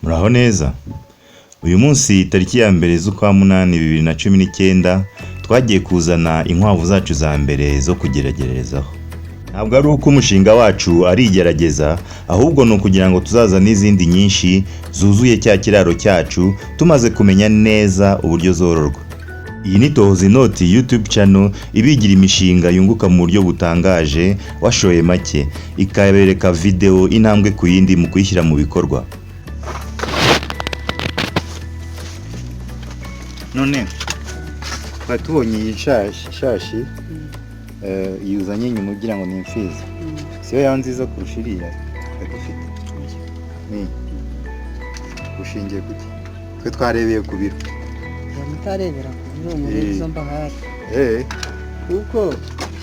Muraho neza? Uyu munsi tariki ya 1 z'ukwa 8 2019 twagiye kuzana inkwavu zacu za mbere zo kugeragerezaho. Ntabwo ari uko umushinga wacu ari igerageza, ahubwo ni ukugira ngo tuzazane n'izindi nyinshi zuzuye cya kiraro cyacu tumaze kumenya neza uburyo zororwa. Iyi ni Tohoza Inoti YouTube channel ibigira imishinga yunguka mu buryo butangaje washoye make, ikabereka video intambwe ku yindi mu kuyishyira mu bikorwa. None twari tubonye iyi shashi yuzanye inyuma ugira ngo ni imfizi, siyo yaba nziza kurusha iriya twari dufite? Ni ushingiye kuki? Twe twarebeye ku biro. Mutarebera ku biro muri izo mbahari, kuko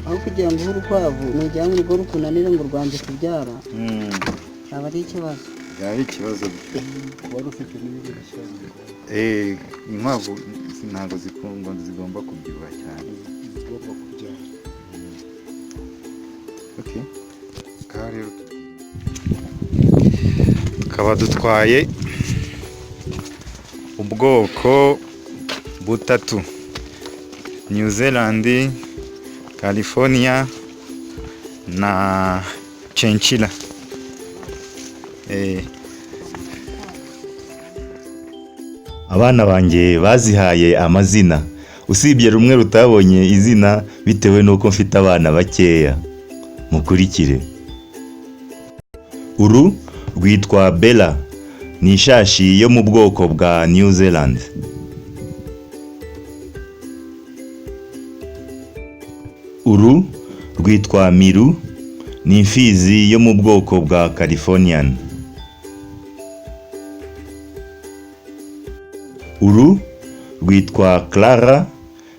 aho kugira ngo uhe urukwavu nugira ngo urugo rukunanire ngo rwanze kubyara, cyaba ari ikibazo. Byaba ari ikibazo. Wari ufite n'ibindi cyane. Inkwavu ntabwo zikundwa, zigomba kubyibuha cyane. Zigomba kubyara. Okay. Ngaha rero tukaba dutwaye ubwoko butatu: New Zealand, California na Chinchilla. Abana banjye bazihaye amazina, usibye rumwe rutabonye izina bitewe n'uko mfite abana bakeya. Mukurikire. Uru rwitwa Bella, ni ishashi yo mu bwoko bwa New Zealand. Uru rwitwa Miru, ni imfizi yo mu bwoko bwa Californian. Uru rwitwa Clara,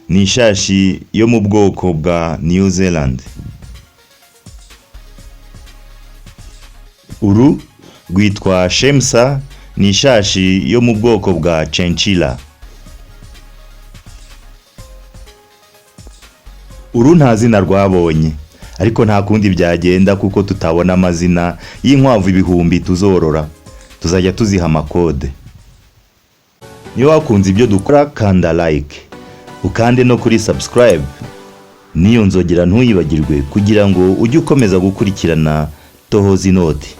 ni ishashi yo mu bwoko bwa New Zealand. Uru rwitwa Shemsa, ni ishashi yo mu bwoko bwa Chinchilla. Uru nta zina rwabonye, ariko nta kundi byagenda kuko tutabona amazina y'inkwavu ibihumbi tuzorora, tuzajya tuziha amakode. Niba wakunze ibyo dukora, kanda like, ukande no kuri subscribe, n'iyo nzogera ntuyibagirwe kugira ngo ujye ukomeza gukurikirana Tohoza Inoti.